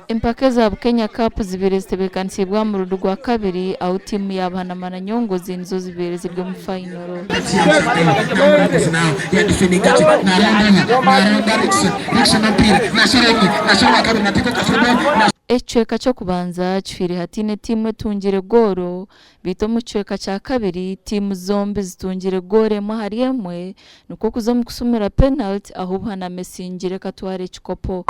Empaka eza Bukenya Cup zibaire zitebeekanisiibwe aha murundi gwa kabiri ahu tiimu ya Buhanama na Nyongozi nizo zibaire ziri omu fayinoro. Ekicweka ky'okubanza kihweire hataine tiimu etungire goolo Beitu omu kicweka kya kabiri, tiimu zombi zitungire goolo emwe ahari emwe, nikwo kuza omu kusumura penaliti ahu Buhanama esingire ekatwara ekikopo.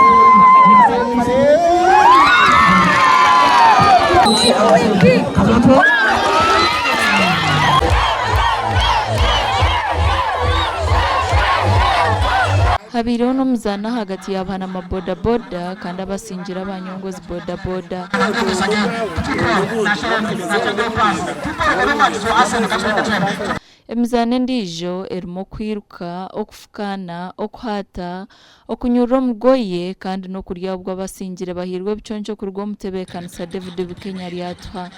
Habaireho n'omuzaano ahagati ya Buhanama Boda Boda kandi abasingire aba Nyongozi Boda Boda. Emizaano endiijo erimu okwiruka, okufukaana, okuhaata, okunyurura omugoye kandi n'okurya obwo abasingire bahairwe ebiconco kuruga omu tebeekanisa David Bukenya Aryatuha.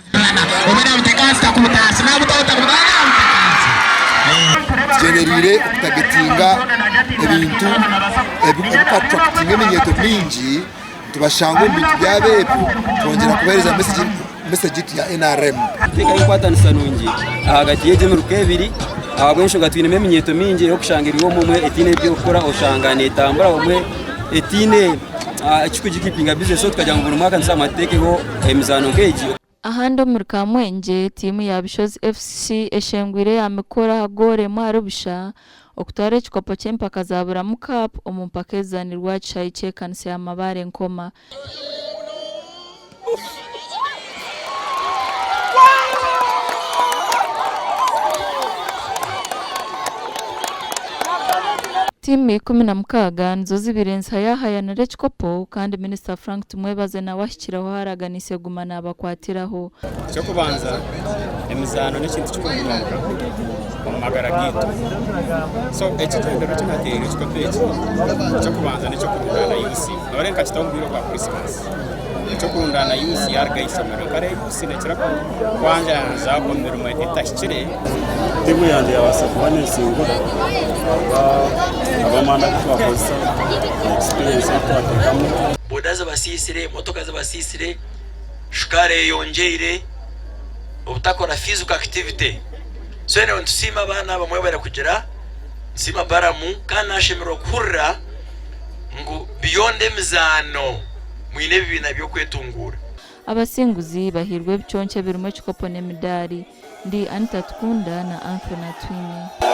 Tugyendereire okutagetinga ebintu ebirikuattractinga eminyeeto mingi tubashanga omu bintu byabo ebyo twongyera kubaheereza mesegi yaitu ya NRM. Nituteekaho enkwatanisa nungi ahagati y'egi emiruka ebiri ahabw'enshonga twinemu eminyeeto mingi ey'okushanga eri omwe omwe etaine eby'okukora oshanga neetambura obumwe etaine ekirikugikipinga bize so tukagira ngu buri mwaka nitushaba tuteekeho emizaano nk'egi. Ahandi omuri Kamwengye, tiimu ya Bishozi FC eshengwire eya Mikoro aha goolo emwe ahari busha okutwara ekikopo ky'empaka za Buramu Cup omu mpaka ezizanirwe aha kishaayi ky'ekanisa ya Mabaare Nkoma. Tiimu 16 nizo zibaire nizihayahayanira ekikopo kandi Minisita Frank Tumwebaze nawe ahikireho ahu araganiise kuguma naabakwatiraho. Eky'okubanza, emizaano n'ekintu kikuru munonga omu magara gaitu. So ekigyendererwa eki nateire ekikopo eki, eky'okubanza n'eky'okurundaana youth. Noreeba nkakitaho omu bwire bwa Christmas. Eky'okurundaana youth yaaruga aha ishomero. Nkareeba youth neekira kwanjanja omu mirimo etahikire. Tiimu yangye yaabaasa kuba neesingura ahabw'amaani agu twakozesa na experience ei twateekamu. Boda zibasiisire, emotoka zibasiisire, shukaari eyeyongyeire, obutakora physical activity. So anyway nitusiima abaana aba mwebare kugira, nitusiima Balamu kandi nashemererwa kuhurira ngu beyond emizaano mwine ebibiina by'okwetunguura. Abasinguzi bahairwe ebiconco ebirimu ekikopo n'emidaari. Ndi Anita Tukunda na Anthony Atwine.